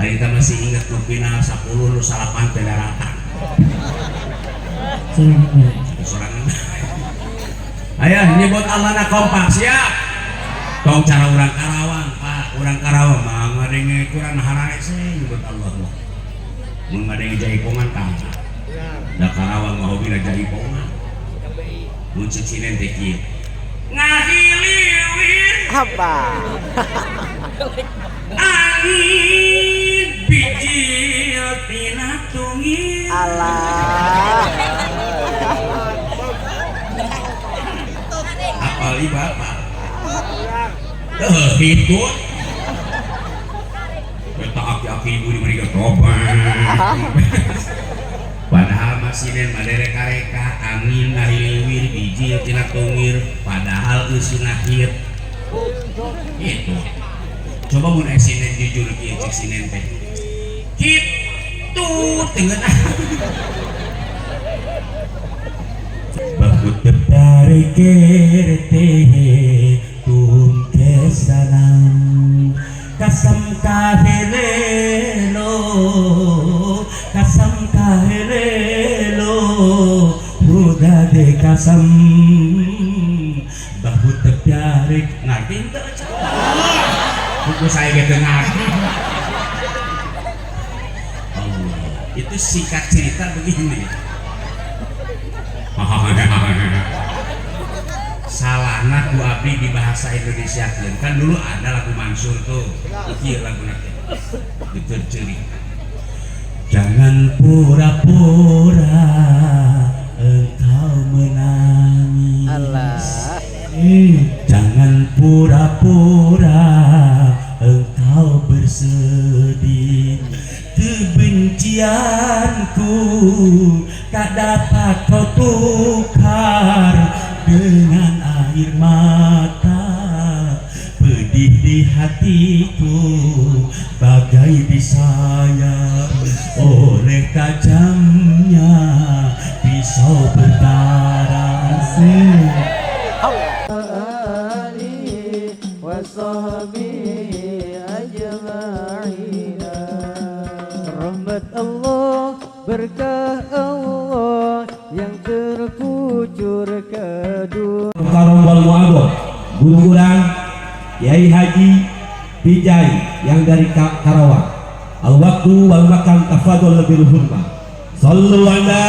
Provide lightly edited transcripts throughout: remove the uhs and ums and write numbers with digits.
Hari kita masih ingat nu final 10 nu 9 teh daratan. Sorangan. Ayo nyebut Allah na kompak siap. Tong cara urang Karawang, Pak. Urang Karawang mah ngadenge kurang hararese nyebut Allah mah. Mun ngadenge jaipongan tah. Da Karawang mah hobina jaipongan. Mun ceuk sinen teh kieu. Ngahiliwir Apa? Angin bijil tina tungil. Allah. Apal ieu bapak. Hitut. Eta aki-aki ibu di mereka tobang. Padahal masih mah reka-reka angin ngahiliwir bijil tina tungir padahal eusina hit. Itu. Coba mun esinen jujur kieu cek sinen teh. Kitu teu. बहुत प्यार करते हैं तुमके सनम कसम काहे ले लो कसम काहे ले लो खुदा दे कसम बहुत प्यार ngerti teu buku saya gitu ngerti. Allah, itu singkat cerita begini. Salahna ku abdi di bahasa Indonesia kan dulu ada lagu Mansur tuh, ieu lagu teh diterceuri. Jangan pura-pura engkau menangis. Allah. Jangan pura-pura engkau bersedih. Kebencianku tak dapat kau tukar dengan air mata. Pedih di hatiku bagai disayat oleh tajamnya pisau berdarah. آله وصحبه أجمعين. Rahmat Allah, berkah Allah yang terkucur ke dunia. Mukarram wal Mu'adzam, guru urang Kiai Haji Pijai yang dari Karawang. Al waktu wal makan tafadhol bil hurmah. Sallu ala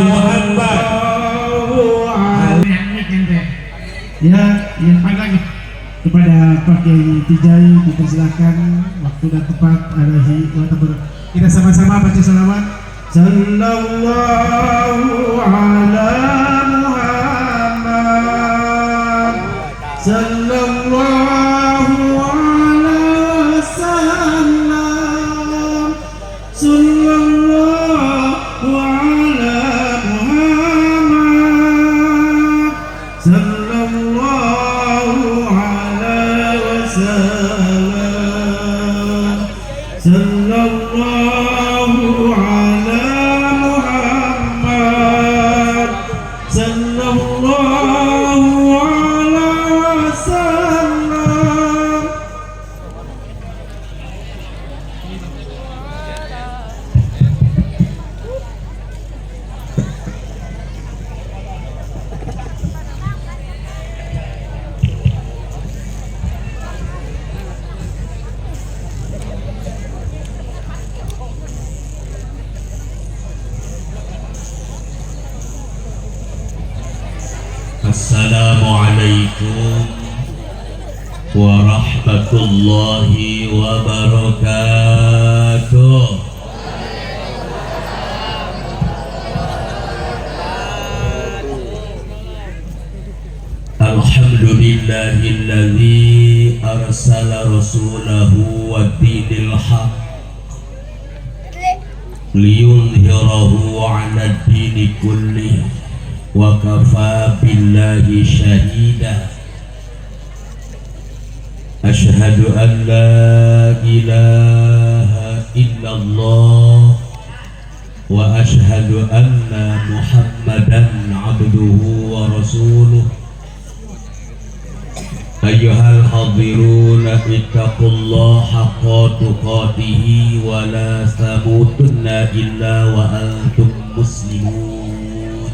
Muhammad. Ya, yang lagi kepada Pak Kiai Tijai dipersilakan waktu dan tempat alaihi wa tabaraka. Kita sama-sama baca salawat. Sallallahu ala Muhammad. Sallallahu alaihi wasallam. Sallallahu ala Muhammad. Sallallahu alaihi wasallam. Sallallahu ala Muhammad. Sallallahu alaihi wasallam. Assalamualaikum warahmatullahi wabarakatuh. Alhamdulillahilladzi arsala rasulahu wad-dinil haq liyudhhirahu 'ala ad-dini kullih wa kafa billahi syahida. Asyhadu an la ilaha illallah wa asyhadu anna Muhammadan abduhu wa rasuluh. Ayyuhal hadiruna ittaqullaha haqqa tuqatihi wa la tamutunna illa wa antum muslimun.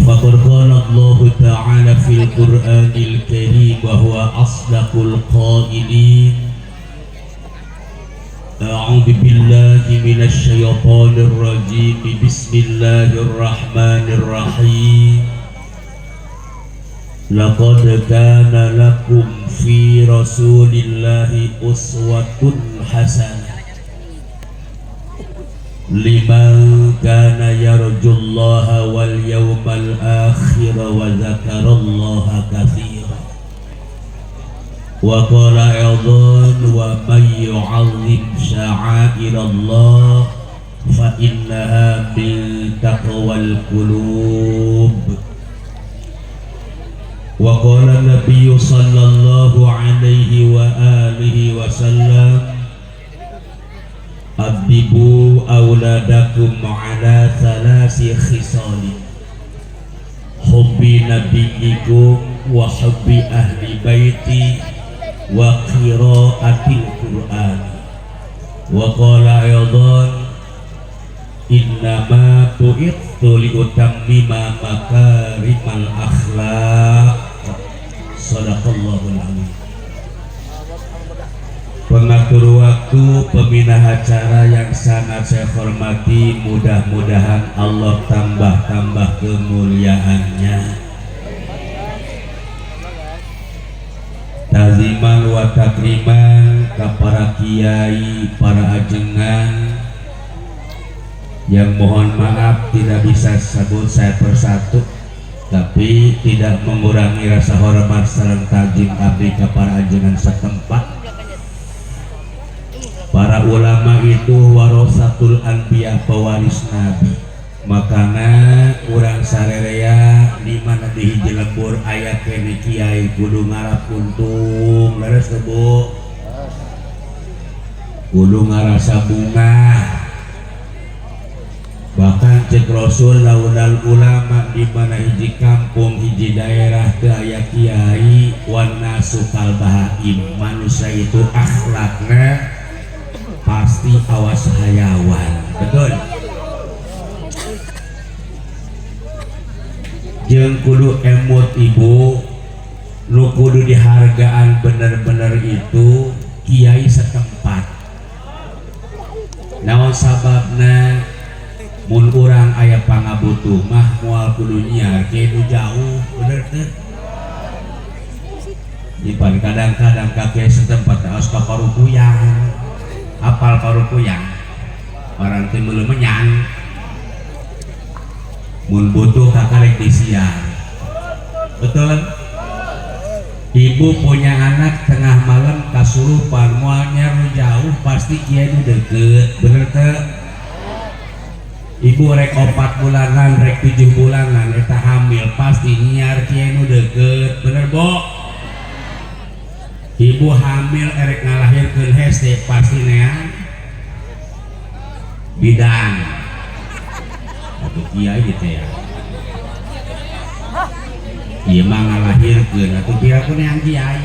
Faqad qala Allah Ta'ala fil Qur'anil Karim wa huwa asdaqul qailin. A'udzu billahi minasy syaithanir rajim. Bismillahirrahmanirrahim. Laqad kana lakum fi Rasulillahi uswatun hasanah liman kana yarjullaha wal yawmal akhir wa dzakarallaha katsira. Wa qala aidan wa may yu'azzim sya'airallah fa innaha min taqwal qulub. Wa qala nabiyyu sallallahu alaihi wa alihi wasallam adibu auladakum ala thalasi khisali hubbi nabiyyikum wa hubbi ahli baiti wa qiraatil qur'an. Wa qala aidan innama bu'ithtu liutammima makarimal akhlaq. Sadaqallahul azim. Pengatur waktu, pembina acara yang sangat saya hormati, mudah-mudahan Allah tambah-tambah kemuliaannya. Taziman wa takriman ke para kiai, para ajengan yang mohon maaf tidak bisa sebut saya persatu, tapi tidak mengurangi rasa hormat sareng tajim abdi ke para ajengan setempat. Para ulama itu warasatul anbiya, pewaris nabi. Makana urang sarerea di mana di hiji lembur aya kene kiai kudu ngarap untung, leres teu Bu? Kudu ngarasa bungah. Bahkan cek Rasul laulal ulama di mana hiji kampung hiji daerah teu aya kiai wan sukal bahaim, manusia itu akhlakna pasti awas hayawan. Betul. Jeung kudu emut ibu nu kudu dihargaan bener-bener itu kiai setempat. Naon sababna? Mun urang aya pangabutuh mah moal kudu nyiar kiai nu jauh, bener teu? Dipan kadang-kadang ka kiai setempat aos ka Parukuyang. Apal Parukuyang? Orang teh meuleuh menyan. Mun butuh kakarek disiar. Betul? Ibu punya anak tengah malam kasurupan moal nyiar nu jauh pasti kiai nu deket, bener teu? Ibu rek 4 bulanan, rek 7 bulanan eta hamil pasti nyiar kiai nu deket, bener Bo? Ibu hamil erek ngalahirkeun hese pasti neang bidan atau kiai gitu ya. Ieu mah ngalahirkeun atuh piraku neang kiai.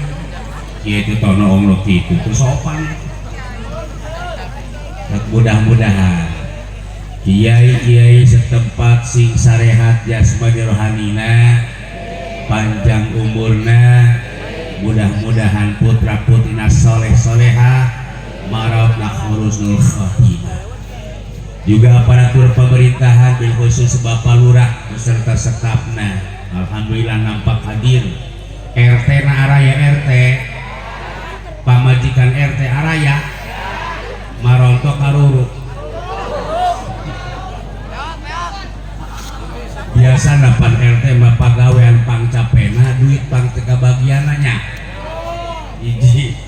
Kiai itu tono onglo kitu teu sopan. Mudah-mudahan kiai-kiai setempat sing sarehat jasmani rohanina, panjang umurna, mudah-mudahan putra putrina soleh soleha, marabna husnul khatimah. Juga aparatur pemerintahan bil khusus Bapak Lurah beserta stafna, alhamdulillah nampak hadir. RT na araya RT, pamajikan RT araya, marontok karuruk. Biasa napan RT mah pagawean pangcapena duit pang teu kabagiananya. Hiji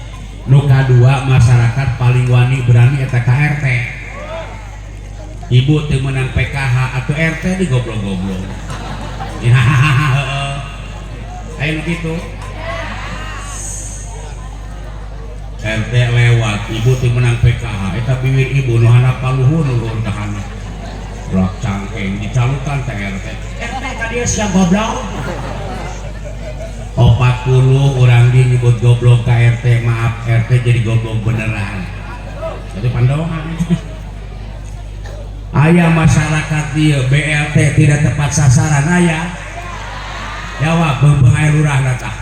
nu kadua masyarakat paling wani berani eta ka RT. Ibu teu meunang PKH atau RT di goblok-goblok. Ya, aya nu kitu. RT lewat, ibu teu meunang PKH eta biwir ibu nu handap paluhur luhur ka handap. Rak cangkeng dicalukan teh RT. RT ka dieu sia goblok. 40 orang dia nyebut goblok ke RT, maaf RT jadi goblok beneran. Itu pandohan. Aya masyarakat dia BLT tidak tepat sasaran aya. Jawab beunghar aya lurah tah.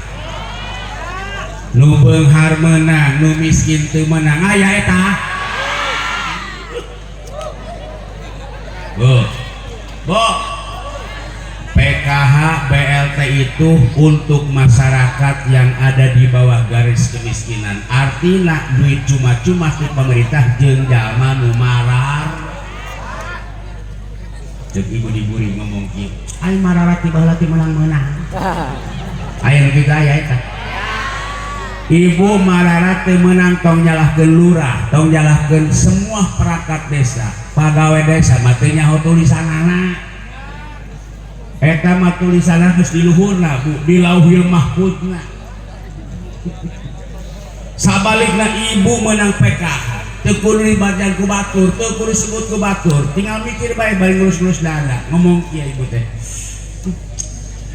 Nu beunghar meunang, nu miskin teu meunang aya eta. Bu. Bu. PKH BLT itu untuk masyarakat yang ada di bawah garis kemiskinan. Artinya duit cuma-cuma ti pemerintah jeung jalma nu marar. Ceuk ibu diburi ngomong kieu. Ai mararat ti baheula ti meunang-meunang. Aya nu kitu aya eta. Ibu mararat teu meunang tong nyalahkeun lurah, tong nyalahkeun semua perangkat desa. Pagawe desa mah teu nyaho tulisanana. Eta mah tulisanna geus di luhurna, Bu, di Lauhil Mahfuzna. Sabalikna ibu menang PKH, teu kudu dibajan ku batur, teu kudu disebut ku batur, tinggal mikir bae bari ngurus-ngurus dana. Ngomong kieu ibu teh.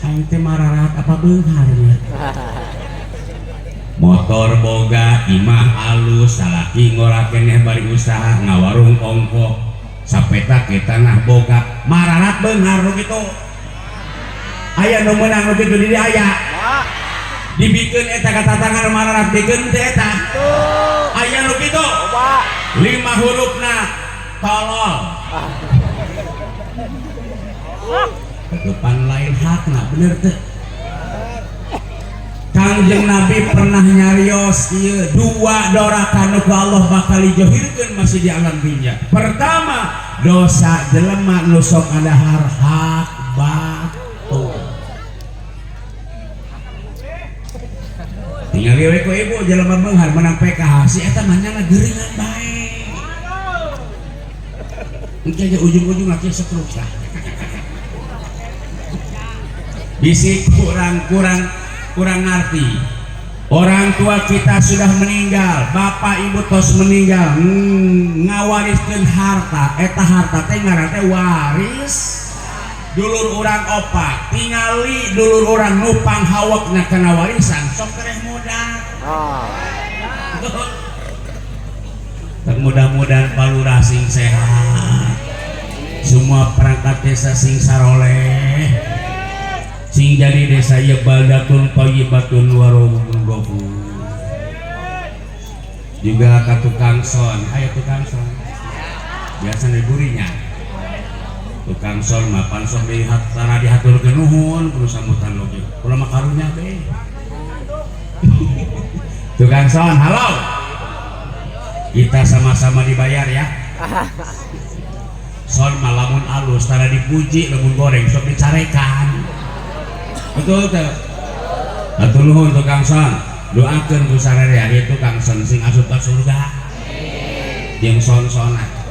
Aing teh mararat apa beunghar nya? Motor boga, imah alus, salaki ngora keneh bari usaha ngawarung ongkoh, sapeta ke tanah boga, mararat beunghar nu kitu. Aya nu meunang nu kitu di dieu aya. Dibikeun eta ka tatangan mararat bikeun teh eta. Aya nu kitu. 5 hurufna tolol. Ketupan lain hakna bener teh. Kangjeng Nabi pernah nyarios ieu dua doraka nu ku Allah bakal dijohirkeun masih di alam dunia. Pertama, dosa jelema nu sok ngadahar hak batur. Tinggal we ku ibu jelema beunghar menang PKH si eta mah nyana geuringan bae. Engke ge ujung-ujung laki setruk lah. Bisi kurang ngerti. Orang tua kita sudah meninggal, bapak ibu tos meninggal, ngawariskeun harta, eta harta teh ngaran teh waris. Dulur urang opat, tingali dulur urang nupang hawakna kana warisan, sok tereh modal. Mudah-mudahan palurah sing sehat, semua perangkat desa sing saroleh, sing jadi desa ieu baldatun thayyibatun warahmatun ghafur. Juga ka tukang son, ayo tukang son, biasa diburinya. Tukang son mah pan sok dihat tara dihaturkeun nuhun kudu sambutan oge. Kula mah karunya be. Tukang son, halo. Kita sama-sama dibayar ya. Son mah lamun alus tara dipuji, lamun goreng sok dicarekan. Betul teu? Hatur nuhun tukang son. Doakeun ku sararea ieu tukang son sing asup ka surga. Jeung son-sonan.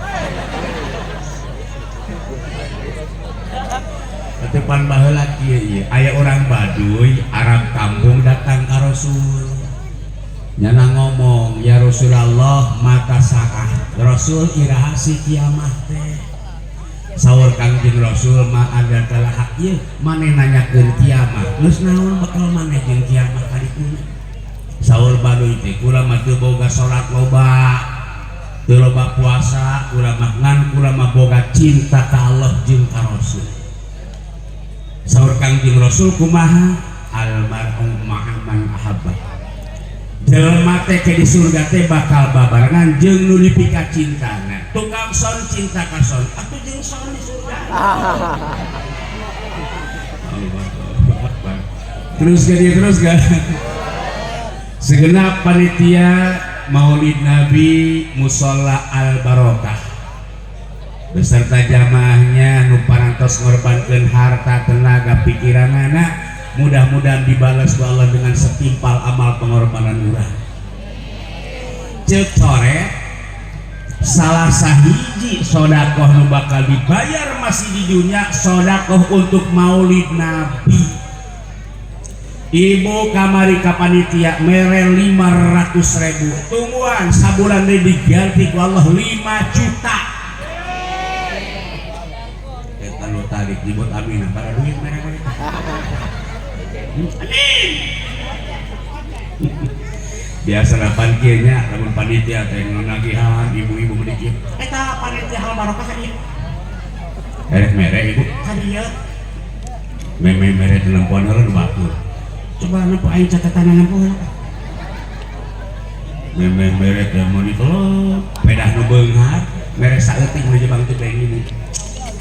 Depan baheula kieu ieu aya orang Baduy Arab kampung datang ka Rasul. Nyana ngomong, ya Rasulullah mata saah. Rasul iraha si kiamah teh. Saur Kangjeng Rasul ma ada telah ieu maneh nanyakeun kiamah. Geus naon bekal maneh jeung kiamah kadituna? Saur Baduy teh kula mah teu boga salat loba, teu loba puasa, kula mah ngan kula mah boga cinta ka Allah jeung ka Rasul. Saur Kangjeng Rasul kumaha? Almarhum ma'aman ahabba. Jelema teh ke di surga teh bakal babarengan jeung nu dipika cintana. Tukang son cinta ka son, atuh jeung son di surga. Terus jadi terus kan. Segenap panitia Maulid Nabi Musholla Al Barokah beserta jamaahnya nu parantos ngorbankeun harta, tenaga, pikiranana, mudah-mudahan dibalas ku Allah dengan setimpal amal pengorbanan urang. Ceuk coret salah sahiji sodakoh nu bakal dibayar masih di dunia, sodakoh untuk Maulid Nabi. Ibu kamari ka panitia mere 500.000, tungguan sabulan deui diganti ku Allah 5 juta. Eta nu tarik nyebut aminah pada duit mere. Amin. Biasa lapan kieu nya lamun panitia teh nagihan ibu-ibu meuni kieu. Eta panitia Al Barokah ka dieu. Erek mere ibu. Ka dieu. Meme mere teu nempoan heula nu batur. Coba nempo aing catatan nempo heula. Meme mere teh meuni tolong pedah nu beunghar mere saeutik nu jebang teh beng ini.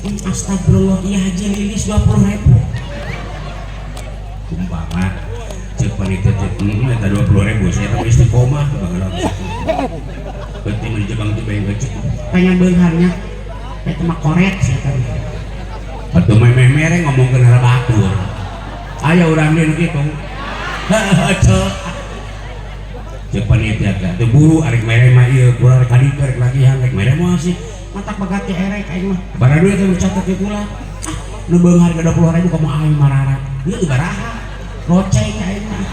Astagfirullah, iya Haji Lilis 20.000. Kumpama cek panitia teh eta 20.000 saya teh istiqomah baheula. Penting mun jebang teh beng kecil. Pengen beungharnya eta mah koret sia teh. Atuh memeh mere ngomongkeun heula batur. Aya urang deui nu kitu. Heuh cek. Cek panitia teh teu buru arek mere mah ieu kurang rek ka ditu rek lagihan rek mere moal sih. Matak bagat ge erek aing mah. Bara duit teh catet ge kula. Ah, nu beunghar ke 20.000 komo aing marara. Ieu baraha. Roceng aing mah.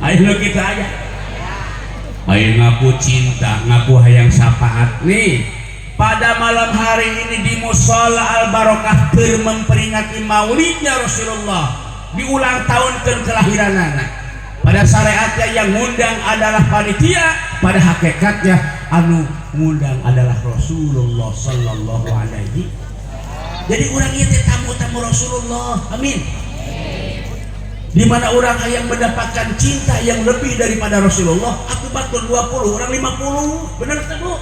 Aing nu kitu aja. Aing ngaku cinta, ngaku hayang syafaat nih. Pada malam hari ini di Musholla Al Barokah keur memperingati maulidnya Rasulullah, diulang tahun kelahiranana. Pada syariatnya yang ngundang adalah panitia, pada hakikatnya anu ngundang adalah Rasulullah sallallahu alaihi. Jadi urang ieu teh tamu-tamu Rasulullah. Amin. Di mana orang yang mendapatkan cinta yang lebih daripada Rasulullah, aku batur 20, orang 50. Benar tak, Bu?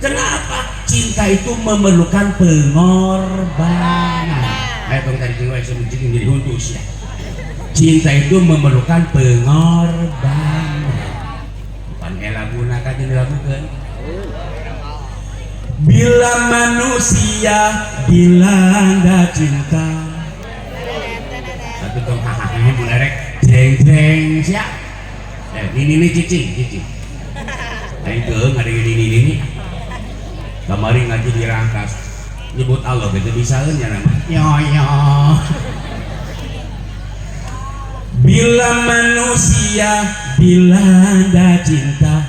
Kenapa? Cinta itu memerlukan pengorbanan. Ayo tong tadi jiwa saya jadi huntu ya. Cinta itu memerlukan pengorbanan. Pan laguna kan jadi lagukeun. Bila manusia dilanda cinta. Satu tong hahaha mun erek jeng jeng sia. Nini ini cicing cicing. Aing teu ngadenge nini nini. Kamari ngaji di Rangkas nyebut Allah gitu bisaeun nya nama. Yo yo. Bila manusia dilanda cinta,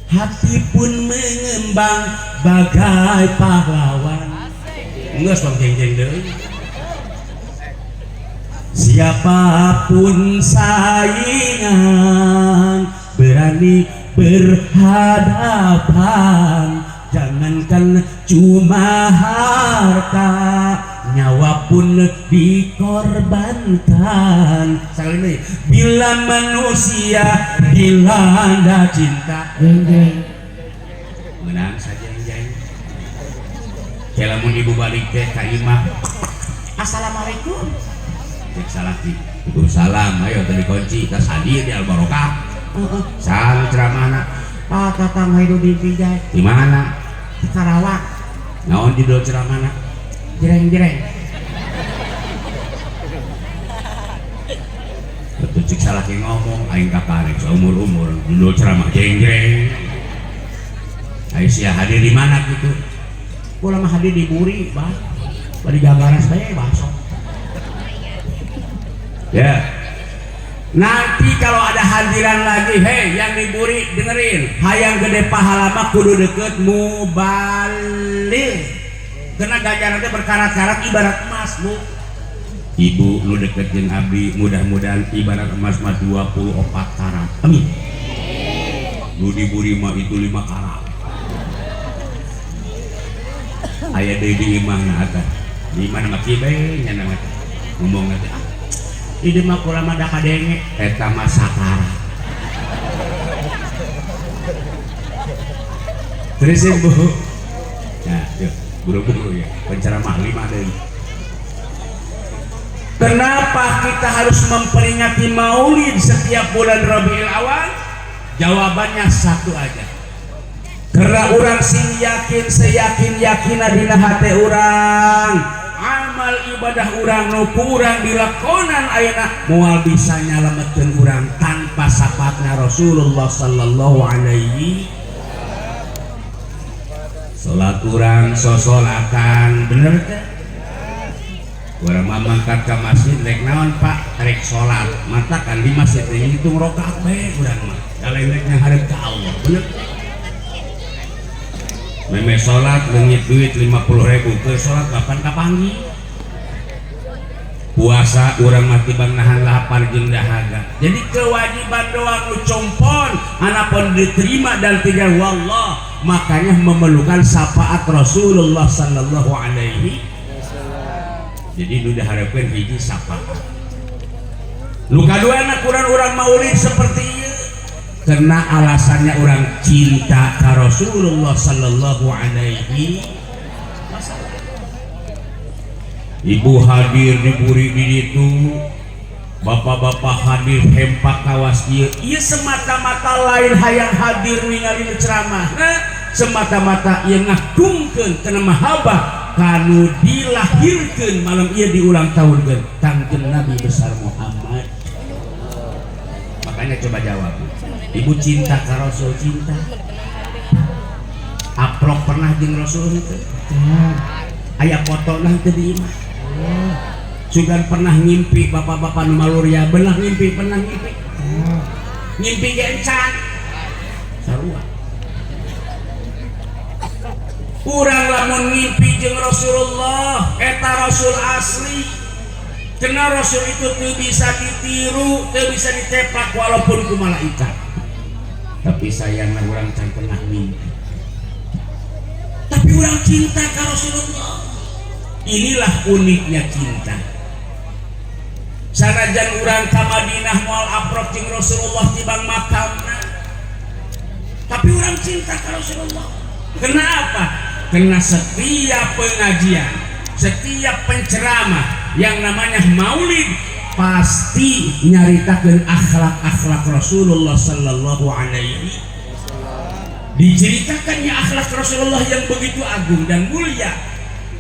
hati pun mengembang bagai pahlawan. Geus tong jeng-jeng deui. Siapapun saingan berani berhadapan, jangankan cuma harta, nyawa pun dikorbankan. Sekali lagi, bila manusia dilanda cinta, menang saja jeng. Lamun ibu balik teh ka imah, assalamualaikum. Cek salaki, salam, ayo tadi kunci, tas hadir di Al Barokah. Salam ceramahna. Pak Tatang Hairudin Pijay. Di mana? Di Karawang. Naon judul ceramahna? Jereng-jereng. Betul cek salaki ngomong, aing kakarek seumur-umur judul ceramah jeng-jeng. Ayo sia hadir di mana gitu? Kula mah hadir di Buri, bah. Bari gagaras bae basok. Ya. Nanti kalau ada hadiran lagi, hei yang di Buri dengerin, hayang gede pahala mah kudu deket mubaligh. Karena ganjaran teh berkarat-karat ibarat emas, Bu. Ibu nu deket jeung abdi mudah-mudahan ibarat emas mah 24 karat. Amin. Nu di Buri mah itu 5 karat. Aya deui di imahna eta. Di mana mah kieu bae nya nama teh. Ngomong teh ah. Ini mah kula mah da kadenge eta mah sakara. Terusin Bu. Nah, yuk, buru-buru ya. Penceramah 5 deui. Kenapa kita harus memperingati Maulid setiap bulan Rabiul Awal? Jawabannya satu aja. Karena urang sing yakin seyakin-yakina dina hate urang, amal ibadah urang nu kurang dilakonan ayeuna moal bisa nyalametkeun urang tanpa syafaatna Rasulullah sallallahu alaihi. Salat urang sosolatan bener teh? Urang mah mangkat ka masjid rek naon Pak? Rek salat. Matakan di masjid teh ngitung rakaat bae urang mah. Da lain rek nyanghareup ka Allah, bener teh? Meme salat leungit duit 50.000 ke salat kapan kapanggih. Puasa urang mah tibang nahan lapar jeung dahaga. Jadi kewajiban doang nu compon, anapun diterima dan tidak, wallah. Makanya memerlukan syafaat Rasulullah sallallahu alaihi. Jadi nu diharapkeun hiji syafaat. Nu kaduana, kurang urang maulid seperti ieu karena alasannya urang cinta ka Rasulullah sallallahu alaihi wasallam. Ibu hadir di buri di ditu, bapak-bapak hadir hempak kawas ieu. Ieu semata-mata lain hayang hadir ningali nu ceramah. Nah, semata-mata ieu ngagungkeun kana mahabbah kanu dilahirkeun malam ieu, diulang tahunkeun Kangjeng Nabi besar Muhammad. Makanya coba jawab. Ibu cinta ka Rasul? Cinta? Aprok pernah jeung Rasul itu? Aya foto nah teu di imah? Sugan pernah ngimpi, bapak-bapak nu maluria belah ngimpi, pernah ngimpi? Ngimpi ge encan. Sarua. Urang lamun ngimpi jeung Rasulullah, eta Rasul asli. Karena Rasul itu teu bisa ditiru, teu bisa ditepak walaupun ku malaikat. Tapi sayangna urang can pernah mimpi. Tapi urang cinta ka Rasulullah. Inilah uniknya cinta. Sanajan urang ka Madinah moal aprok jeung Rasulullah tibang makamna, tapi urang cinta ka Rasulullah. Kenapa? Karena setiap pengajian, setiap penceramah yang namanya maulid pasti nyaritakeun akhlak-akhlak Rasulullah sallallahu alaihi. Diceritakannya akhlak Rasulullah yang begitu agung dan mulia,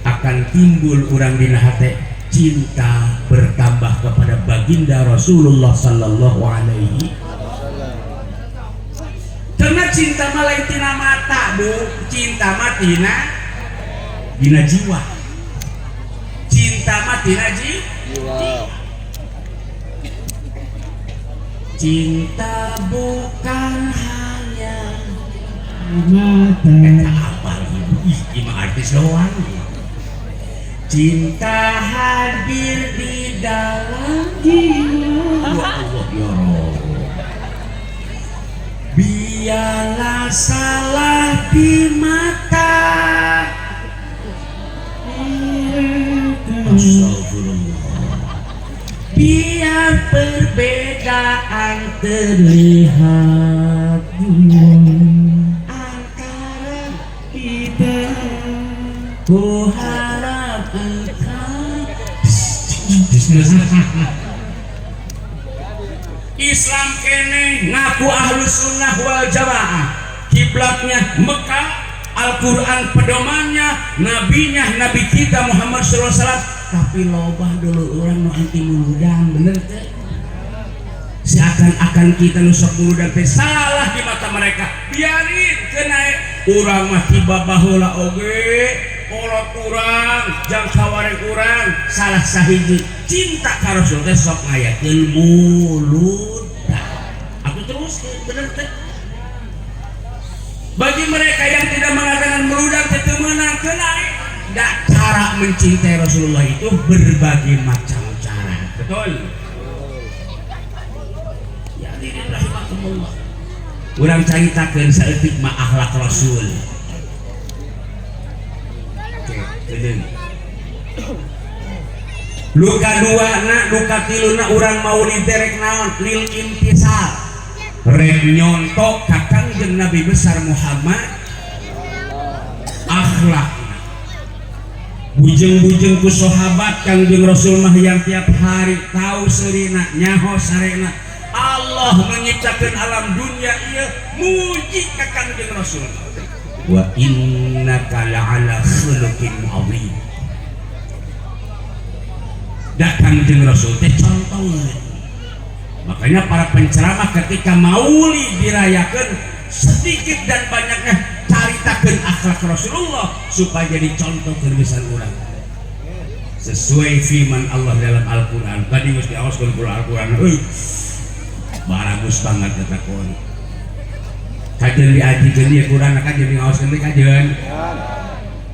akan timbul urang dina hate cinta bertambah kepada baginda Rasulullah sallallahu alaihi. Karena cinta mah lain tina mata, Bu. Cinta mah tina dina jiwa. Cinta mah tina jiwa. Cinta bukan hanya mata. Eta apa ibu? Ih, imah artis doang. Cinta hadir di dalam jiwa. Ya Allah ya Rob. Biarlah salah di mata. Astagfirullah. Biar perbedaan terlihat antara kita. Ku harap engkau. Islam kene ngaku ahlu sunnah wal jamaah, kiblatnya Mekah, Al-Quran pedomannya, nabinya nabi kita Muhammad SAW, tapi lobah dulu urang nu anti muludan, bener teh? Seakan-akan kita nu sok muludan teh salah di mata mereka. Biarin kena, urang mah tiba baheula oge kolot urang jang kawareng urang. Salah sahiji cinta ka Rasul teh sok ngayakeun muludan. Aku terus, bener teh? Bagi mereka yang tidak mengatakan meludan teh teu meunang, kena da cara mencintai Rasulullah itu berbagai macam cara, betul ya? Hadirin rahimakumullah, urang caritakeun saeutik mah akhlak Rasul. Oke, geudeung. Luka dua na, luka tilu na, urang maulid teh rek naon? Lil imtisal, rek nyontok ka Kangjeng Nabi besar Muhammad akhlak. Bujeng-bujeng ku sahabat, Kangjeng Rasul mah yang tiap hari tahu serina, nyaho sarena. Allah menyiptakan alam dunia ieu muji ka Kangjeng Rasul, wa innaka la'ala khuluqin azim. Da Kangjeng Rasul teh contoh. Makanya para penceramah ketika maulid dirayakan, sedikit dan banyaknya caritakeun akhlak Rasulullah supaya jadi contoh kebiasaan urang sesuai firman Allah dalam Al-Quran. Tadi mesti diawaskeun ku Al-Quran. Euy, bagus banget kata kon kajen diajikeun ieu Quran, kajen diaoskeun teh, kajen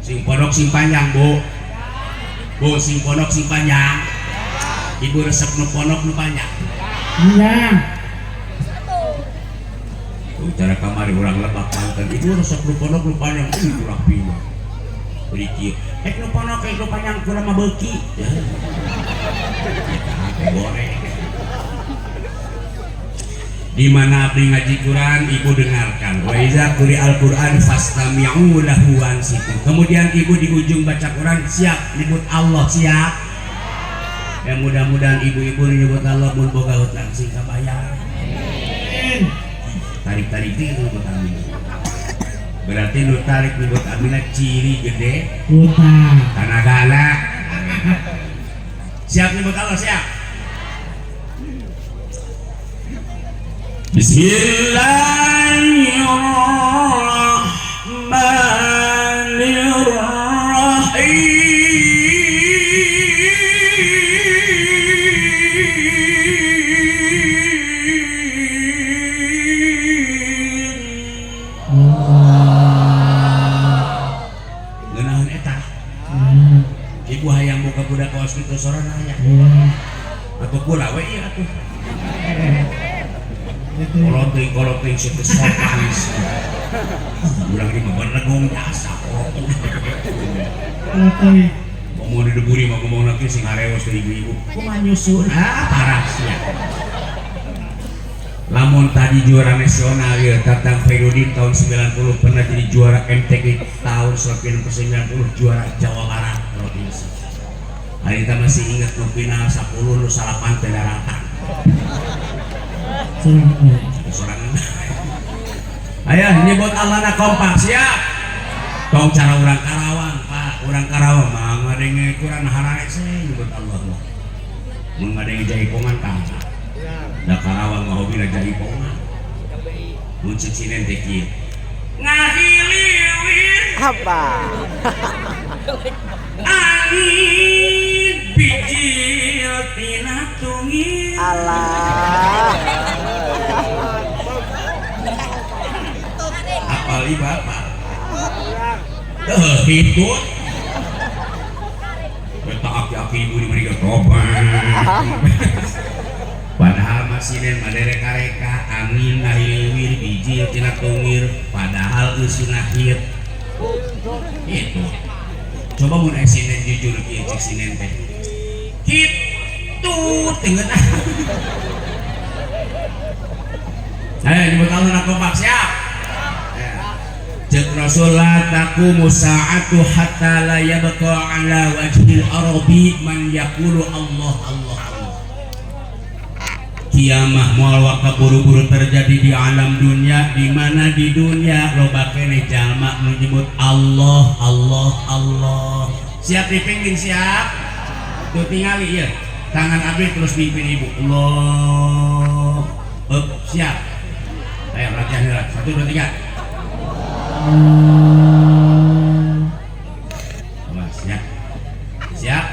sing pondok sing panjang. Bu, Bu, sing pondok sing panjang. Ibu resep nu pondok nu panjang. Panjang. Tuh cara kamari urang Lebak Banten, ibu resep nu pondok nu panjang, ih urang pindah. Beri kieu, ek nu pondok ek nu panjang kurang mah beuki. Ya. Eta teh goreng. Di mana abdi ngaji Quran, ibu dengarkan. Wa iza quri'al Quran fastami'u lahu wansitu. Kemudian ibu di ujung baca Quran siap nyebut Allah, siap. Ya mudah-mudahan ibu-ibu nyebut Allah mun boga hutang sing kabayar. Tarik-tarik itu nyebut amin. Berarti nu tarik nyebut aminna ciri gede hutang. Tanagana. Siap nyebut Allah, siap. Bismillahirrahmanirrahim. Ngeunaheun eta. Ibu hayang boga budak kaos kitu sorana aya. Atuh kula we ieu atuh. Koloteng-koloteng situ sopan. Urang ini mah beregong jasa koloteng. Ngomong di deburi mah ngomong lagi sing harewos ke ibu-ibu. Kumaha nyusun? Ah, parah sia. Lamun tadi juara nasional ya Tatang Khairuddin tahun 90 pernah jadi juara MTQ tahun 1990 juara Jawa Barat provinsi. Hari kita masih ingat nu final 10 nu salapan teh daratan. Sorangan. Ayo nyebut Allah na kompak siap. Tong cara urang Karawang, Pak, urang Karawang mah ngadenge Quran hararese nyebut Allah mah. Mun ngadenge jaipongan tah. Da Karawang mah hobina jaipongan. Mun cek sinen teh kieu. Ngahiliwir apa? Angin bijil tina tungil. Allah. Apal ieu bapak. Hitut. Eta aki-aki ibu di mereka tobat. Padahal masih mah reka-reka angin ngahiliwir bijil tina tungir padahal eusina hit. Itu. Coba mun esinen jujur kieu cek sinen teh. Kitu tinggal. Ayo nyebut Allah na kompak siap. Cek Rasulullah taqumu sa'atu hatta la yabqa ala wajhil ardi man yaqulu Allah Allah Allah. Kiamah moal waka buru-buru terjadi di alam dunia, di mana di dunia loba keneh jalma nu nyebut Allah Allah Allah. Siap dipimpin siap? Tuh tingali ieu. Tangan abdi terus mimpin ibu. Allah. Up, siap. Ayo latihan heula. 1 2 3. Awas ya. Siap.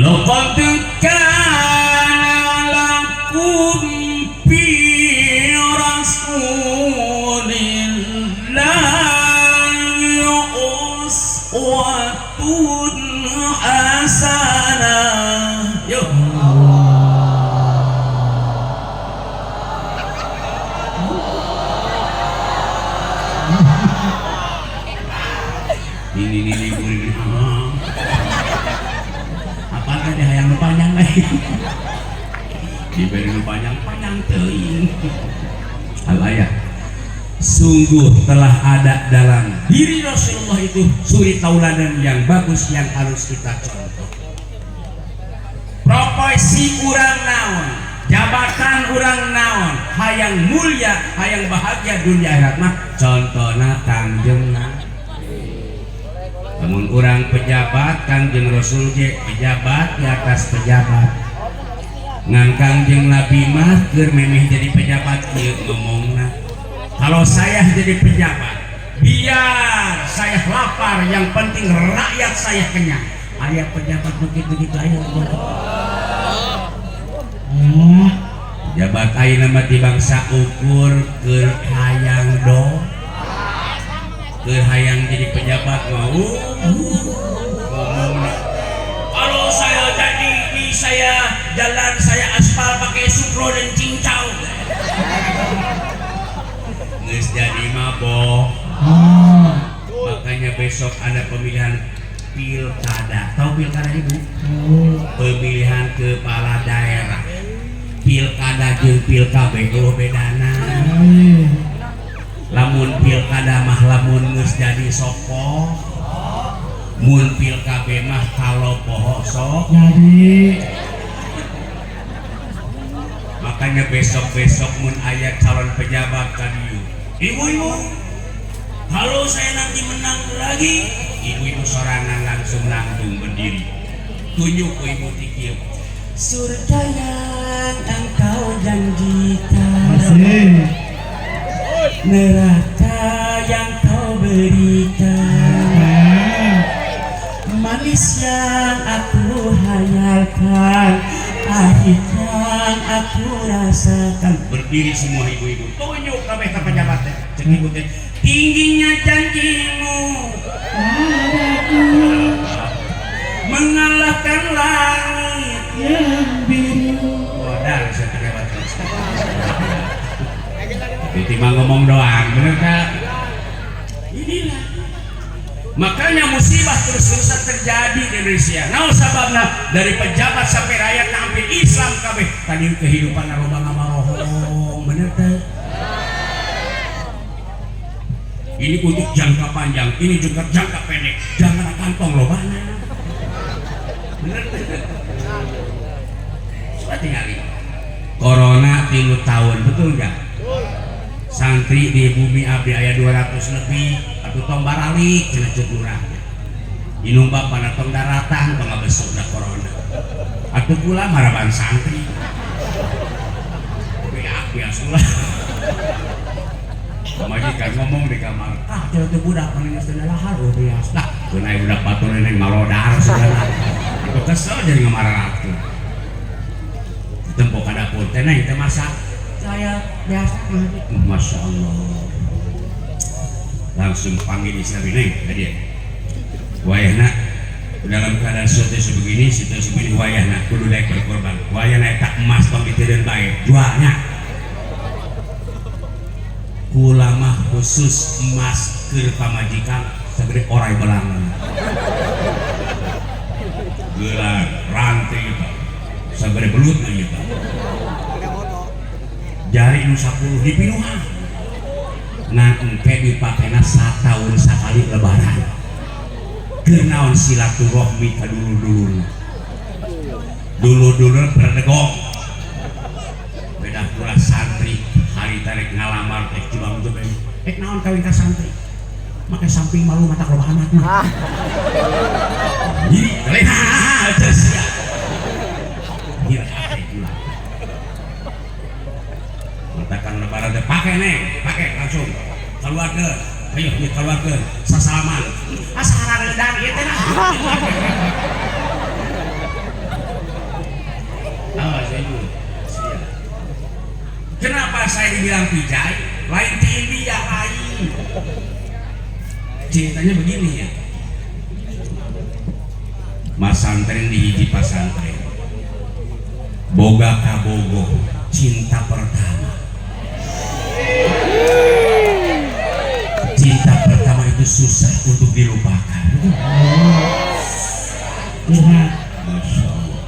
Laqad kana lakum fi rasulillahi uswatun hasanah. Yuk. Ini ini. Apa tadi hayang nu panjang lagi? Diberi nu panjang panjang teuing. Al-ayah. Sungguh telah ada dalam diri Rasulullah itu suri tauladan yang bagus yang harus kita contoh. Profesi urang naon, jabatan urang naon, hayang mulia, hayang bahagia dunia akhirat mah contohna Kangjeng Nabi. Namun orang pejabat Kangjeng Rasul ge pejabat di atas pejabat. Ngan Kangjeng Nabi mah keur memeh jadi pejabat kieu ngomongna. Kalau saya jadi pejabat, biar saya lapar, yang penting rakyat saya kenyang. Aya pejabat begitu-gitu aya pejabat. Pejabat ayeuna mah di bangsa ukur keur hayang do. Keur hayang jadi pejabat mau ngomongna. Kalau Nanti saya jalan saya aspal pakai sukro dan cincau. Geus jadi mabok. Oh. Makanya besok ada pemilihan pilkada. Tahu pilkada, Ibu? Oh. Pemilihan kepala daerah. Pilkada jeung pilkab euweuh bedana. Iya. Lamun pilkada mah lamun geus jadi soko. Mun pilkab mah kalau poho sok. Jadi. Makanya besok-besok mun aya calon pejabat ka dieu. Ibu-ibu, kalau saya nanti menang lagi, ibu-ibu sorangan langsung langsung berdiri. Tunjuk ke ibu tikil. Surga yang engkau janjikan, Asik. Neraka yang kau berikan, Nah. Manis yang aku hayalkan, pahit yang aku rasakan. Berdiri semua ibu-ibu, tunjuk kabeh ka pejabat teh. Cek ibu teh, tingginya janjimu mengalahkan langit yang biru. Modal saya pejabat terus. Itu mah ngomong doang, bener tak? Inilah. Makanya musibah terus-terusan terjadi di Indonesia. Nah, sababna dari pejabat sampai rakyat sampai Islam kabeh. Tadi kehidupan loba ngamarohong, bener teh? Ini untuk jangka panjang, ini juga jangka pendek. Jangan kantong lobana. Bener teh? Coba tinggali. Corona 3 tahun, betul nggak? Santri di bumi abdi aya 200 lebih, atau tong baralik cenah ceuk lurahnya. Inung bapana tong daratan tong ngabesuk da corona. Atuh kula maraban santri. Beak biasa lah. Majikan ngomong di kamar, ah cenah teh budak mana geus teu lahar oh biasa. Lah, keun aya budak batur neng malodar segala. Aku kesel jadi ngamarah atuh. Tempo ka dapur teh neng teh masak. Saya biasa. Masya Allah. Langsung panggil istri neng tadi. Wayahna dalam keadaan situasi begini, situasi begini wayahna kudu daek berkorban. Wayahna eta emas tong diteureun bae, jualnya. Kula mah khusus emas keur pamajikan segede orai belangan. Gelang, rantai gitu. Segede belut gitu. Jari nu 10 dipinuhan. Nah, engke dipakena satahun sakali lebaran. Keur naon silaturahmi ka dulur-dulurna. Dulur-dulur berdegong. Beda pula santri hari tarik ngalamar teh cibang jebeng. Eh naon kawin ka santri? Make samping malu mata loba anakna. Jadi, leha terus ya. Gila hati pula. Matakan lebaran teh pake neng, pake langsung keluarga. Ayo, ieu keluarga sasalaman. Asa hararedan ieu teh nah. Awas ibu. Siap. Kenapa saya dibilang pijai? Lain di India lain. Ceritanya begini ya. Masantren di hiji pasantren. Boga kabogo, cinta pertama. Cinta pertama itu susah untuk dilupakan. Iya. Masya Allah.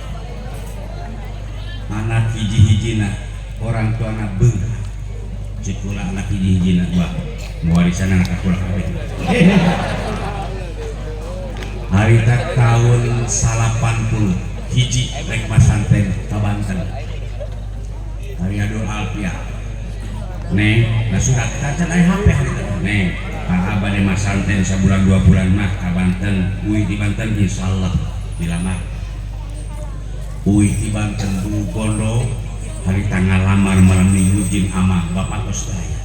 Anak hiji-hijina, orang tuana beunghar. Cek kula anak hiji-hijina, wah, warisan anak aku lah kabeh. Harita tahun 81 rek masantren ka Banten. Hari Adul Alfiah. Neng, nah surat kacan aya HP harita. Neng, Pak Abah di masantren sabulan 2 bulan mah ka Banten, uih di Banten insyaallah dilamar. Uih di Banten dulu gondo hari tanggal lamar malam minggu jeung amang bapak tos daya.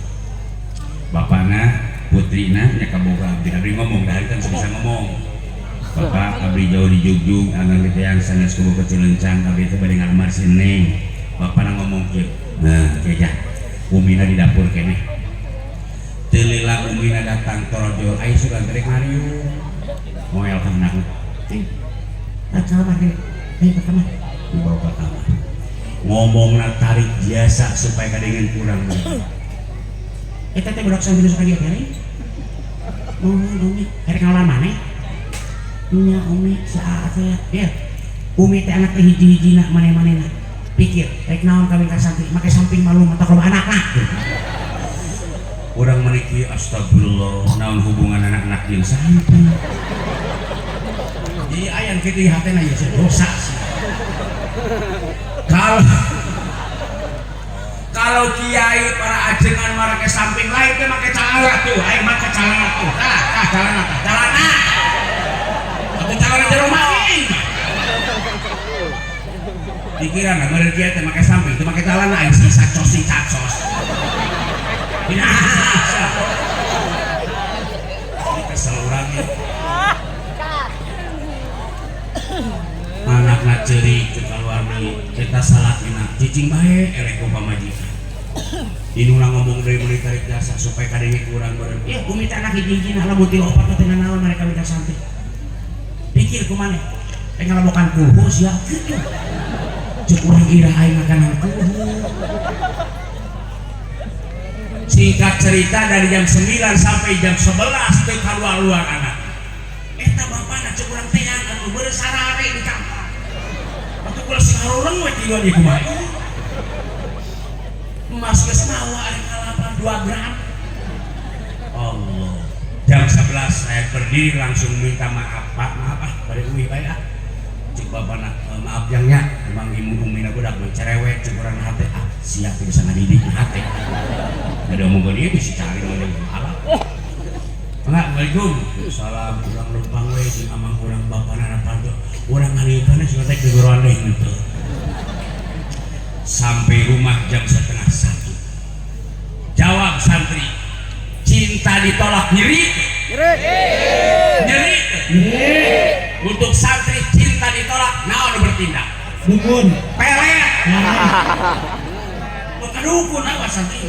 Bapakna putrina nya kaboga abdi, abdi ngomong dah kan bisa ngomong. Bapak abdi jauh di Jugjug, anak teh yang sanes kubu kecilencang, abdi teh bade ngalamar si Neng. Bapakna ngomong kieu. Nah, kejah. Umina di dapur keneh. Teu lila umina datang torojol, ai sugan teh ngariung. Moel ka menang. Neng, tak kamar ge. Ayo ke kamar. Ngomongna tarik jasa supaya kadengen kurang. Eta teh budak santri suka dia teh. Mohon Umi, erek ngalawan maneh? Nya Umi, saat ya. Ya. Umi teh anak teh hiji-hijina maneh-manehna. Pikir, rek naon kawin ka santri, make samping malu mata loba anak lah. Urang meniki astagfirullah, naon hubungan anak-anak jeung santri. Jadi aya kitu di hatena ya dosa sih. Kalau kalau kiai para ajengan marake samping lain teh make celana tuh, aing make celana tuh. Tah, tah celana tah, celana. Atuh celana jero making. Pikiran lah, meureun kiai teh make samping, teu make celana aing sisa cos si cacos. Binasa. Ini kesel urang ya. Anakna ceurik teu kaluar deui, eta salakina cicing bae eleh ku pamajikan. Indungna ngomong deui meuli tarik jasa supaya kadenge ku urang beureum. Ya umi teh anak hiji-hijina lamun tilu opat teh nanaon mereka minta santri. Pikir ku maneh. Rek ngalabokan kulhu sia kitu. Cek urang ira aing makanan kulhu. Singkat cerita dari jam 9 sampai jam 11 teu kaluar-luar anak. Eta bapana cek urang teh anu beureum sarare di kamar. Atuh kula sing harureng we tiluan ieu kumaha. Emas geus mawa ari kalapan 2 gram. Allah. Jam 11 saya berdiri langsung minta maaf, Pak, maaf ah, bari uih bae ah. Cek bapana, e, maaf yang nya, emang ibu umina budak mah cerewet cek urang hate ah, siap bisa ngadidik hate. Ada omongkeun ieu bisa cari mun alah. Enggak, Assalamualaikum. Salam urang lempang we jeung amang urang bapana panto. Urang ngalieukeun cenah teh gegeroan deui gitu. Sampai rumah jam 12.30. Jawab santri, cinta ditolak nyeri. Nyeri. Nyeri. Untuk santri cinta ditolak, naon bertindak? Dukun. Pelet. Bukan dukun awas santri.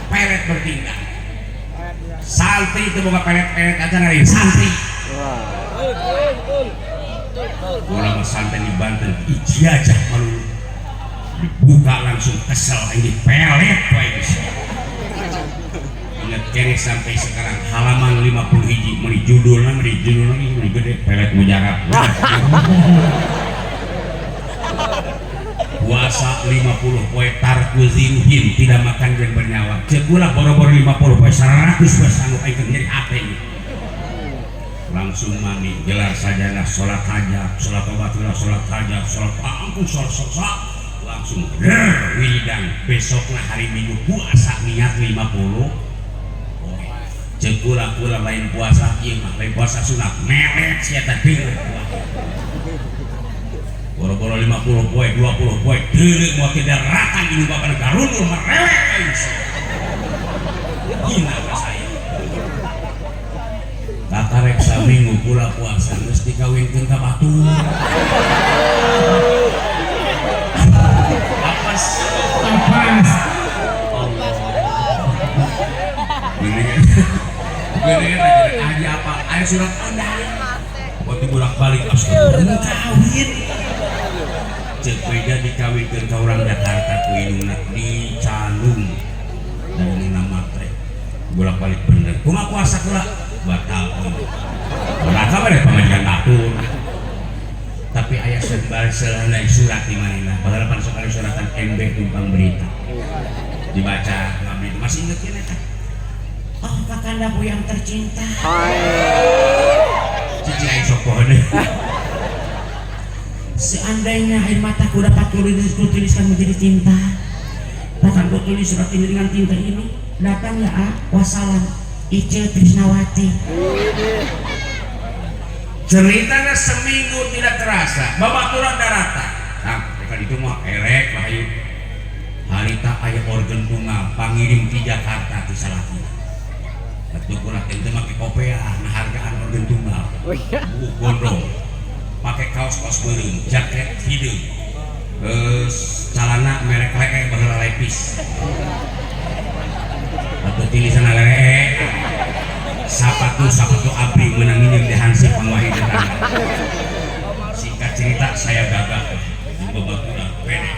Pelet bertindak. Santri itu bukan pelet-pelet aja dari santri. Ulama santri di Banten ijazah malu dibuka langsung kesel ini pelet wae geus. Ingat kene sampai sekarang halaman 50 hiji meuni judulna meuni gede pelet mujarab. Puasa 50 poe tarku ziruhin tidak makan dan bernyawa. Cek ulah boro-boro 50 poe 100 poe sanggup aing keur nyeri hate ini. Langsung mandi gelar sajadah salat hajat, salat tobat, salat hajat, salat ampun, salat salat langsung ger wiridan. Besokna hari Minggu puasa niat 50 poe. Cek ulah kula lain puasa ieu mah lain puasa sunat melet sia teh deuleu. Boro-boro 50 poe 20 poe deuleu moal tidak ratan ini bapak garundul merewek aing sia. Hina ka saya. Kakarek saminggu pula puasa geus dikawinkeun ka batur. Apes. Apes. Allah. Gini. Gini aja apa? Ayo surat undangan. Waktu bolak-balik astagfirullah kawin. Cek beda dikawinkeun ka urang Jakarta ku indungna di Candung. Da indungna matre. Bolak-balik bener. Kumaha puasa kula? Batal. Batal mah pamajikan batur. Tapi aya sumber selendai surat di manehna. Padahal pan sekali suratan MB tumpang berita. Dibaca ngabdi masih inget ya eta. Oh, kakandaku yang tercinta. Cici aing sok poho deui. Seandainya air mataku dapat kutuliskan menjadi tinta, bahkan ku tulis surat ini dengan tinta ini, datang ya ah, wassalam, Ice Trisnawati. Ceritanya seminggu tidak terasa, babaturan daratan. Nah, mereka itu mah erek lah ayo. Harita aya organ tunggal pangirim di Jakarta di salaki. Atuh kula ente make kopeah nah hargaan organ tunggal. Buku gondrong. Pakai kaos-kaos beureum, jaket hideung. Celana merek lee baheula lepis. Atuh tulisanna lee. Sapatu-sapatu abri menang minjem di Hansip Pangwahid tetangga. Singkat cerita saya gagah di babaturan pede.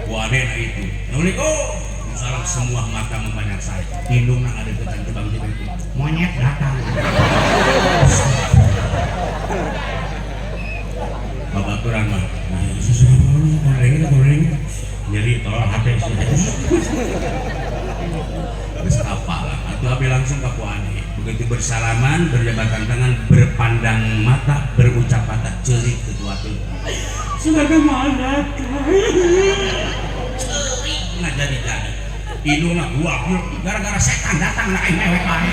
Ku Wadena itu. Assalamualaikum. Salam, semua mata memandang saya. Indung nang ada ketan jebang jebang itu. Monyet datang. Babaturan mah. Goreng nyeri tolong hati sih. Geus apa lah. Atuh abi langsung ka Puade. Begitu bersalaman, berjabatan tangan, berpandang mata, berucap patah, ceurik ketua teh. Sebagai mana? Ceurik nah jadi-jadi. Indungna gua gara-gara setan datang na aing mewek bae.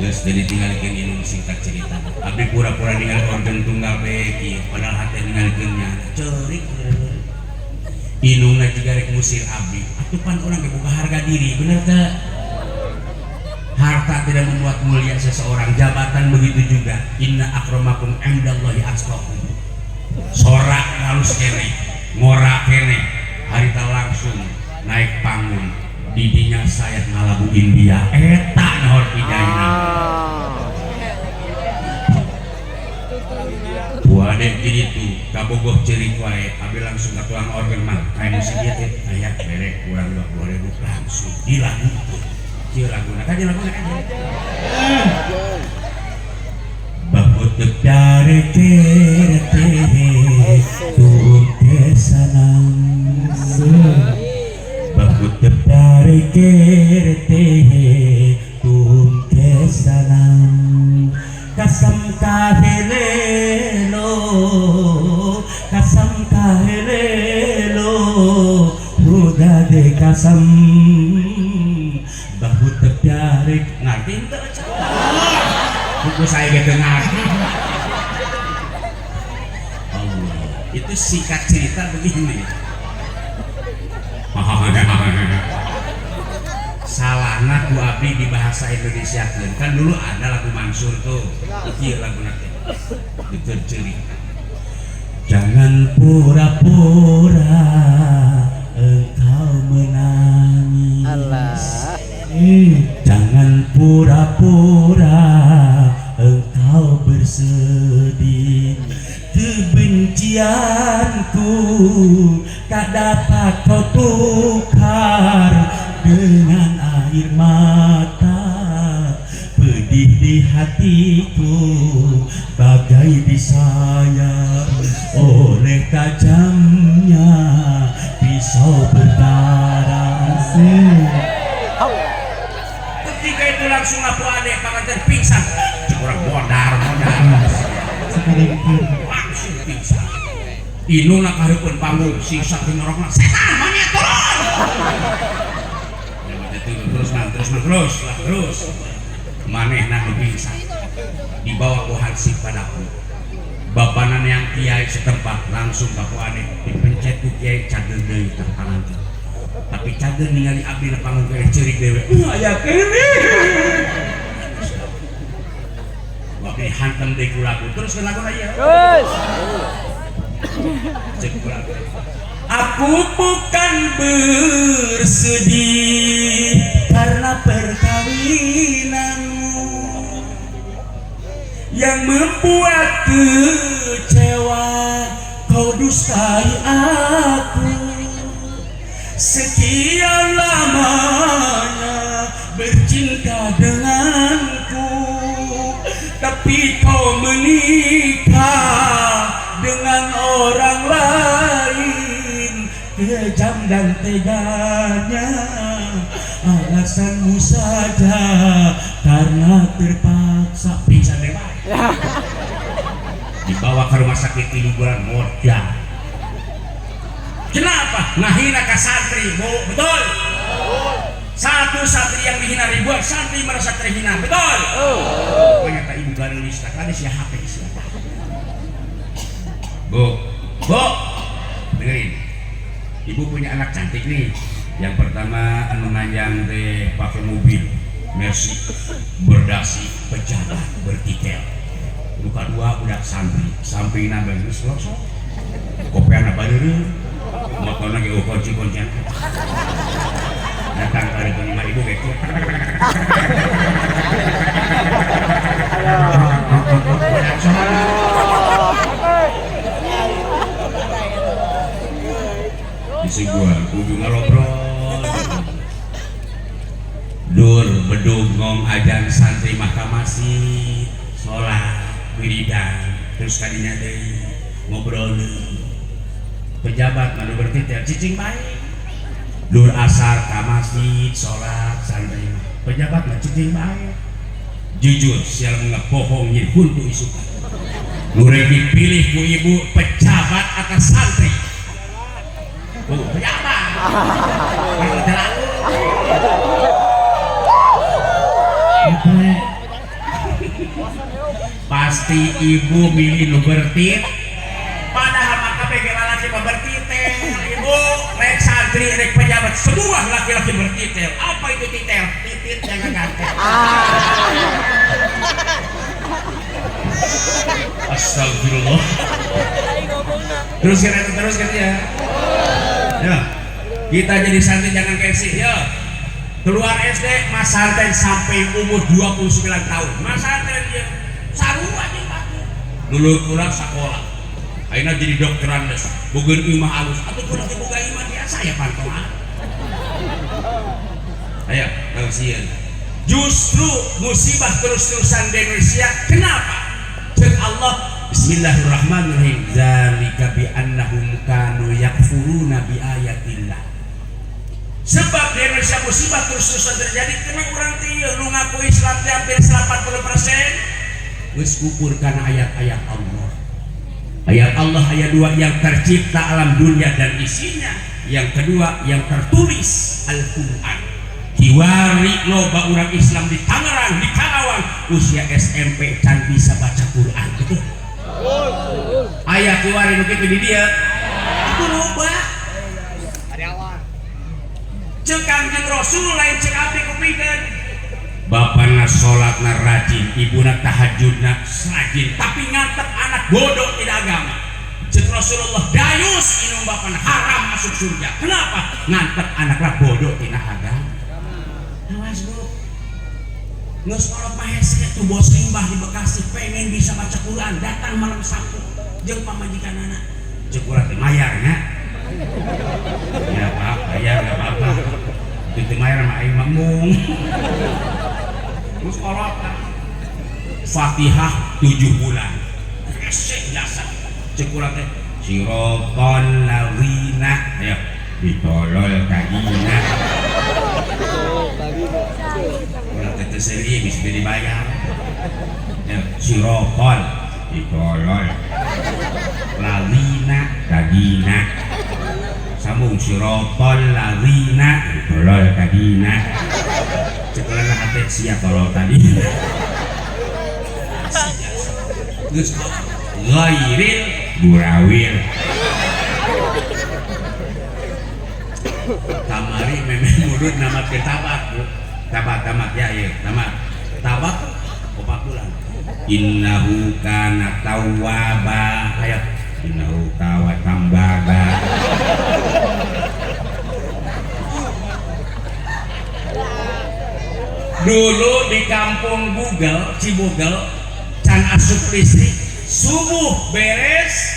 Geus jadi tinggalikeun indung, singkat cerita. Abdi pura-pura ningali organ tunggal bae kieu, padahal hate ningalikeun nya. Ceurik. Indungna jiga rek ngusir abdi. Atuh pan urang ge boga harga diri, bener teu? Harta tidak membuat mulia seseorang, jabatan begitu juga. Inna akramakum indallahi atqakum. Sorak halus kene, ngora kene, harita langsung naik panggung. Didinya saya ngalagu India, eta nahor pijaina. Wadek jadi itu, kabogoh ceurik wae, abi langsung ka tukang organ mah, aya musik ieu teh, aya berek kurang 20.000 langsung dilagukeun. Kieu laguna, kaji laguna kaji. Bahut प्यार करते हैं तुमके सनम, बहुत प्यार करते हैं तुमके सनम, कसम काहे ले लो, कसम काहे ले लो, खुदा दे कसम, बहुत प्यार. Ngerti teu? Buku saya gitu ngerti. Allah, itu singkat cerita begini. Salahna ku abdi di bahasa Indonesia kan dulu ada lagu Mansur tuh, ieu lagu nanti diterceri. Jangan pura-pura engkau menangis. Allah. Jangan pura-pura engkau bersedih. Kebencianku tak dapat kau tukar dengan air mata. Pedih di hatiku bagai disayat oleh tajamnya pisau berdarah. Ketika itu langsung aku adek panganten pingsan. Orang modar modar langsung pingsan. Indungna kahareupeun panggung siksa tingorokna, setan monyet turun. Terus nah, terus nah, terus lah terus. Manehna nu pingsan dibawa ku hansip padaku. Bapanan yang kiai setempat langsung ka ade dipencet ku kiai cager deui tah panganten. Tapi cager ningali abdi na panggung kene ceurik dewe. Aya kene. Waktu hantam deui ku lagu terus ke lagu ieu. Terus. Cek ku lagu. Aku bukan bersedih karena perkawinanmu yang membuat kecewa, kau dustai aku. Sekian lamanya bercinta denganku, tapi kau menikah dengan orang lain. Kejam dan teganya alasanmu saja karena terpaksa. Pingsan deh Pak. Dibawa ke rumah sakit 3 bulan modal. Kenapa? Ngahina ke santri, Bu. Betul. Satu santri yang dihina ribuan santri merasa terhina. Betul. Ternyata ibu garis tadi si HP siapa? Bu, Bu, dengerin. Ibu punya anak cantik nih. Yang pertama anu nanjang teh pakai mobil Mercy, berdasi, pejabat, bertitel. Luka dua udah santri, sampingna bagus losok. Kopiana badeureuh, motorna ge kunci-kuncian. Datang ka depan imah ibu ge. Disuguhan kudu ngalobrol. Dur bedug ngong ajan santri mah ka masjid, salat, wiridan, terus kadinya deui ngobrol deui. Pejabat mah nu bertitel cicing bae. Dur asar ka masjid, salat santri mah. Pejabat mah cicing bae. Jujur sial ngebohong nyin huntu isukan. Nu rek dipilih ku ibu pejabat atau santri? Oh, pejabat. Pasti ibu milih nu bertit. Padahal maka pengen laki mah bertitel. Ibu rek santri rek pejabat semua laki-laki bertitel. Apa itu titel? Titit jangan ganteng. Astagfirullah. Terus kan itu terus kan ya. Ya. Kita jadi santri jangan gengsi ya. Keluar SD mas santren sampai umur 29 tahun. Mas santren dia sarua jeung batur. Dulu kurang sekolah. Ayeuna jadi dokteran geus. Bogeun imah alus. Atuh kurang boga imah biasa ya pantoan. Ayo, tong sieun. Justru musibah terus-terusan di Indonesia. Kenapa? Cek Allah, Bismillahirrahmanirrahim. Zalika bi annahum kanu yakfuruna bi ayatillah. Sebab di Indonesia musibah terus-terusan terjadi karena orang teh nu ngaku Islam teh hampir 80% geus kufur kana ayat-ayat Allah. Ayat Allah ayat 2 yang tercipta alam dunia dan isinya. Yang kedua yang tertulis Al-Qur'an. Kiwari loba orang Islam di Tangerang, di Karawang usia SMP can bisa baca Quran, betul? Aya kiwari nu kitu di dieu. Itu loba. Cek Kangjeng Rasul lain cek abdi kupikeun. Bapana salatna rajin, ibuna tahajudna rajin, tapi ngantep anak bodoh tidak agama. Cek Rasulullah dayus inung bapana haram masuk surga. Kenapa? Ngantep anakna bodoh tidak agama. Awas bu, Nges kolot mah hese tuh bos limbah di Bekasi pengen bisa baca Quran, datang malam Sabtu jeung pamajikanana. Cek urang teh mayar nya. Ya Pak, bayar enggak apa-apa. Itu mayar mah aing mah mung. Terus kolot Fatihah 7 bulan. Hese jasa. Cek urang teh siratal ladzina, ayo ditolol kadina. Urang teh teu seuri geus dibayar. Ya, siratal ditolol. Ladzina kadina. Sambung siratal ladzina ditolol kadina. Cek urang hate sia tolol tadi. Geus ghairil burawir. Kamari memeh mudud nama ke tabak, Bu. Tabak tamat ya ieu, tamat. Tabak 4 bulan. Innahu kana tawwaba. Ayo, innahu tawa tambaga. Dulu di kampung Google, Cibugel, can asup listrik, subuh beres,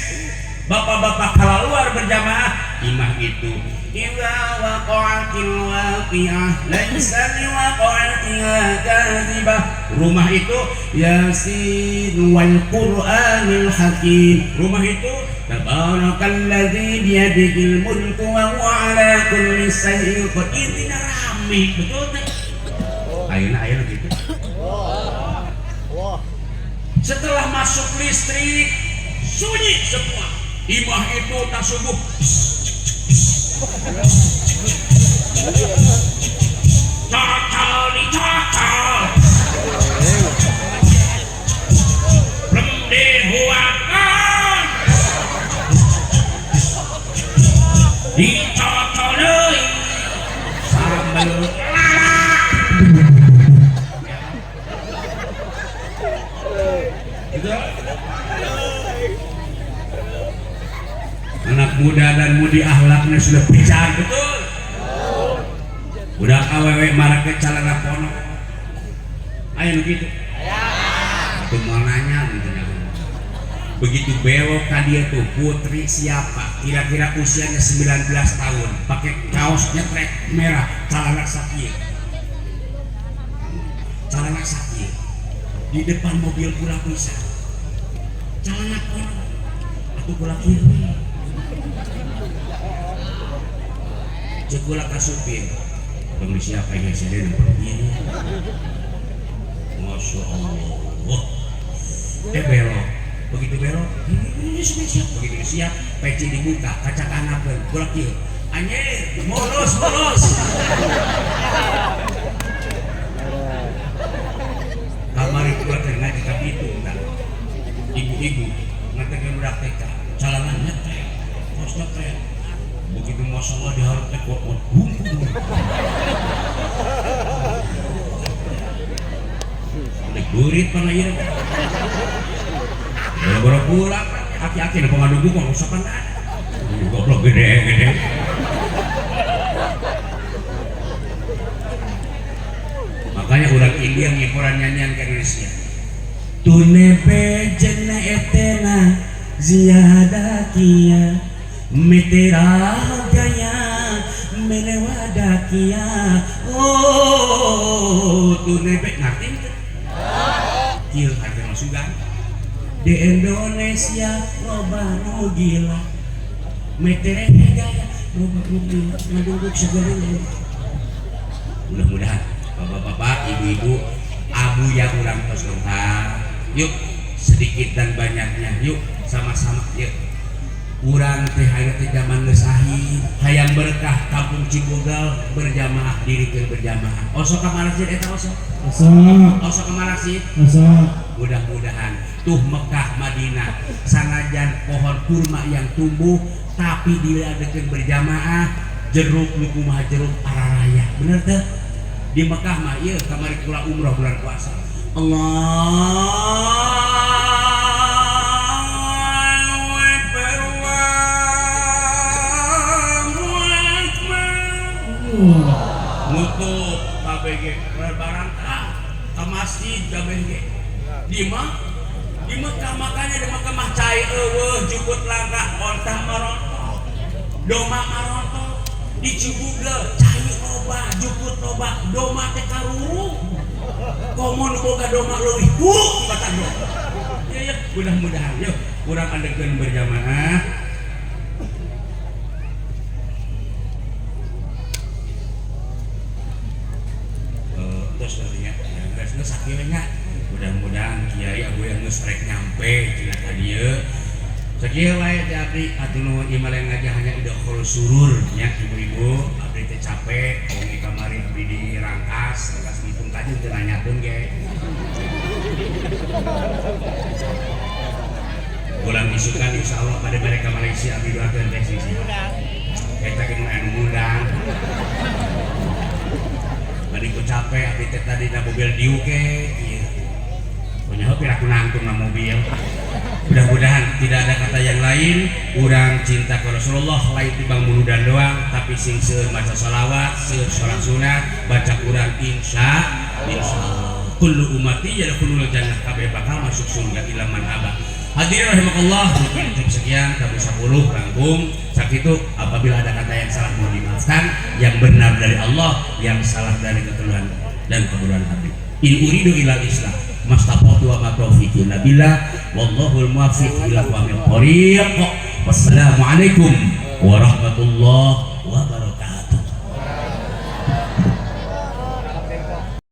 bapak-bapak keluar berjamaah, imah itu idza waqa'atil waqi'ah laisa liwaqa'atiha kadzibah. Rumah itu Yasin wal Qur'anil Hakim. Rumah itu tabarakalladzi biyadihil mulku wa huwa ala kulli syai'in qadir. Intinya rame, betul tak? Ayeuna aya gitu. Setelah masuk listrik sunyi semua. Imah itu tak subuh. Cacal dicacal. Lemdehuakan. Dicocol deui. Sambel lala. Gitu. Anak muda dan mudi akhlaknya sudah pecah, betul. Udah awewe marake calana pono. Ayo nu kitu. Atuh moal nanya gitu nya. Begitu belok ka dia tuh putri siapa? Kira-kira usianya 19 tahun, pakai kaos nyetrek merah, celana sakieu. Celana sakieu. Di depan mobil kula pisan. Celana kono. Atuh kula kieu we. Ceuk kula ka supir. Bang siapa yang saya nempo ieu? Masya Allah. Belok. Begitu belok, ini sudah siap. Begitu siap, peci dibuka, kaca kanapeun, kula kieu. Anjir, mulus, mulus. Kamari kula teh ngaji ka ditu tah. Ibu-ibu ngantekeun budak TK, calana nyetrek, kos nyetrek. Begitu Masya Allah diharap teh kuat kuat bungkung. Sampai gurit pana ieu. Boro-boro pulang, aki-aki nu pangadugu kok usapan ada. Goblok gede-gede. Makanya orang India ngipuran nyanyian ke Indonesia. Tune bejena etena ziyada kia mitera gaya mere wada kia. Oh, tune be ngerti teu? Kieu harga masukan. Di Indonesia loba nu gila. Metere gaya loba nu gila ngaduguk segala. Mudah-mudahan bapak-bapak, ibu-ibu, abu yang urang tos lengkap. Yuk sedikit dan banyaknya, yuk sama-sama yuk. Urang teh hayang teh zaman geus akhir, hayang berkah kampung Cibogal berjamaah dirikeun berjamaah. Osok ka masjid eta osok. Osok. Osok ka masjid. Osok. Mudah-mudahan tuh Mekah Madinah sanajan pohon kurma yang tumbuh tapi diadakeun berjamaah jeruk nu kumaha jeruk araraya. Bener teh? Di Mekah mah ieu kamari kula umroh bulan puasa. Allahu Akbar, Allahu Akbar. Nutup KBG barang ka masjid KBG. Di mah di Mekah makanya di Mekah mah cai eueuh jukut langka onta marontok. Doma marontok. Di Cibugel cai loba jukut loba doma teh karurung. Komo nu boga doma leuwih buruk tibatan doma. Ya ya mudah-mudahan yuk urang andegkeun berjamaah. Terus tadinya ya geus geus sakieu nya. Mudah-mudahan kiai abu yang geus rek nyampe cenah ka dieu. Sakieu wae teh abdi atuh nuhun ieu mah lain ngaji hanya idkhul surur nya ibu-ibu abdi teh capek wengi kamari abdi dirangkas rangkas ngitung kajeun teu nanyakeun ge. Bulan isukan insyaallah pada mereka Malaysia abdi doakeun teh sing sehat. Eta ge nu anu ngundang. Bari ku capek abdi teh tadi na mobil diuk ge kieu. Pokoknya pira ku nangtung na mobil. Mudah-mudahan tidak ada kata yang lain. Urang cinta ke Rasulullah lain tibang muludan doang, tapi sing seueur maca sholawat, seueur sholat sunat, baca Quran insyaallah. Kullu ummati yadkhulul jannah, kabeh bakal masuk surga ila man aba. Hadirin rahimakumullah, mungkin cukup sekian tabu 10 rangkum. Sakitu apabila ada kata yang salah mohon dimaafkan, yang benar dari Allah, yang salah dari keteluhan dan kebodohan abdi. In uridu ilal islah mastata'tu wa ma taufiqi illa billah wallahul muwaffiq ila aqwamit thoriq. Wassalamualaikum warahmatullahi wabarakatuh.